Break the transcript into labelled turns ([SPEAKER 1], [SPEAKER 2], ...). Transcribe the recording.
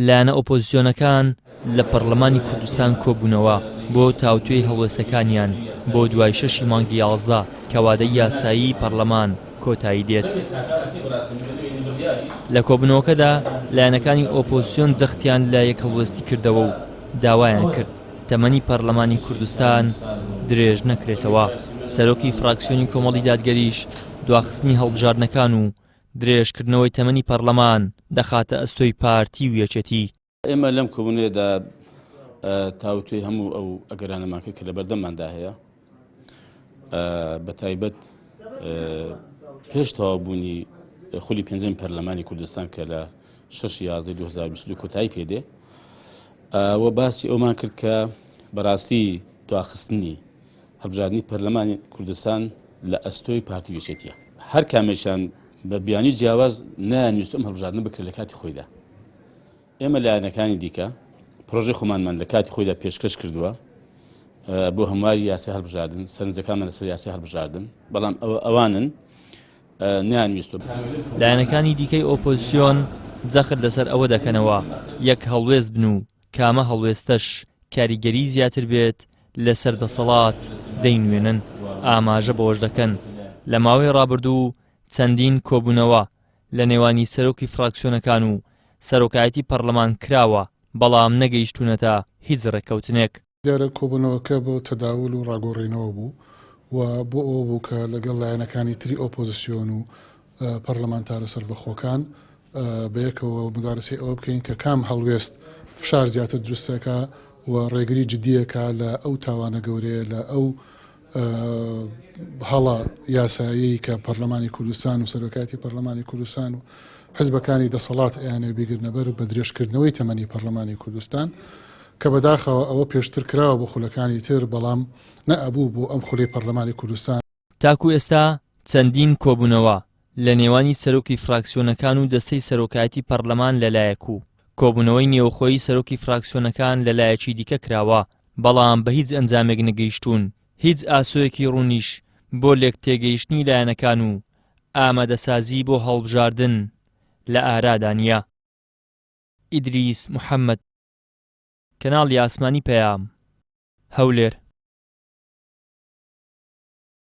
[SPEAKER 1] لایەنە ئۆپۆزسیۆنەکان لە پەڕلەمانی کوردستان کۆبوونەوە بۆ تاوتوێی هەڵوێستەکانیان بۆ دوای شەشی مانگی 11 کە وادەی یاسایی پەڕلەمان کۆتایی دێت. لە کۆبوونەوەکەدا لایەنەکانی ئۆپۆزسیۆن جەختیان لە یەکهەڵوێستی کردەوە و داوایان کرد تەمەنی پەڕلەمانی کوردستان درێژ نەکرێتەوە. سەرۆکی فراکسیۆنی کۆمەڵی دادگەریش دواخستنی هەڵبژاردنەکان و درێژکردنەوەی تەمەنی پەڕلەمان دەخاتە ئەستۆی پارتی و یەکێتی.
[SPEAKER 2] ئێمە لەم کۆبوونەوەیەدا تاوتوێی هەموو ئەو ئەگەرانەمان کرد کە لە بەردەمماندا هەیە، بە تایبەت پێش تەواوبوونی خولی پێنجەمی پەرلەمانی کوردستان کە لە 6 11 2022 کۆتایی پێدێ و باسی ئەومان کرد کە بەڕاستی دواخستنی هەڵبژاردنی پەرلەمانی کوردستان لە ئەستۆی پارتی و یەکێتیە. هەر کامێکیان بە بیانوی جیاواز نایانویست ئەم هەڵبژاردنە بکرێت لە کاتی خۆیدا. ئێمە لایەنەکانی دیکە پرۆژەی خۆمانمان لە کاتی خۆیدا پێشکەش کردووە بۆ هەمواری یاسای هەڵبژاردن، سەرنجەکانمان لەسەر یاسای هەڵبژاردن، بەڵام ئەوە ئەوانن نەیانویستوە.
[SPEAKER 1] لایەنەکانی دیکەی ئۆپۆزسیۆن جەخت لەسەر ئەوە دەکەنەوە یەک هەڵوێست بن و کامە هەڵوێستەش کاریگەری زیاتر بێت لەسەر دەسەڵات دەینوێنن، ئاماژە بەوەش دەکەن، لە ماوەی ڕابردوو چەندین کۆبوونەوە لە نێوانی سەرۆکی فراکسیۆنەکان و سەرۆکایەتی پەڕلەمان کراوە، بەڵام نەگەیشتوونەتە هیچ ڕێککەوتنێک.
[SPEAKER 3] دیارە کۆبوونەوەکە بۆ تەداول و ڕاگۆڕینەوە بوو و بۆ ئەوە بوو کە لەگەڵ لایەنەکانی تری ئۆپۆزسیۆن و پەڕلەمانتارە سەربەخۆکان بەیەکەوە مودارەسەی ئەوە بکەین کە کام هەڵوێست فشار زیاتر دروست ئەکا و ڕێگری جدی ئەکا لە ئەو تاوانە گەورەیە لە ئەو هەڵە یاساییەی کە پەرلەمانی کوردستان و سەرۆکایەتی پەرلەمانی کوردستان و حزبەکانی دەسەڵات ئەیانەوێ بیگرنەبەر بە درێژکردنەوەی تەمەنی پەرلەمانی کوردستان کە بەداخەوە ئەوە پێشتر کراوە بۆ خولەکانی تر بەڵام نەئەبوو بۆ ئەم خولەی پەرلەمانی کوردستان.
[SPEAKER 1] تاکو ئێستا چەندین کۆبوونەوە لە نێوانی سەرۆکی فراکسیۆنەکان و دەستەی سەرۆکایەتی پەرلەمان لەلایەک و کۆبوونەوەی نێوخۆیی سەرۆکی فراکسیۆنەکان لەلایەکی دیکە کراوە، بەڵام بە هیچ ئەنجامێک نەگەیشتوون، هیچ ئاسۆیەکی ڕوونیش بۆ لێکتێگەیشتنی لایەنەکان و ئامادەسازی بۆ هەڵبژاردن لە ئارادا نییە. ئیدریس محەمەد، کەناڵی ئاسمانی پەیام، هەولێر.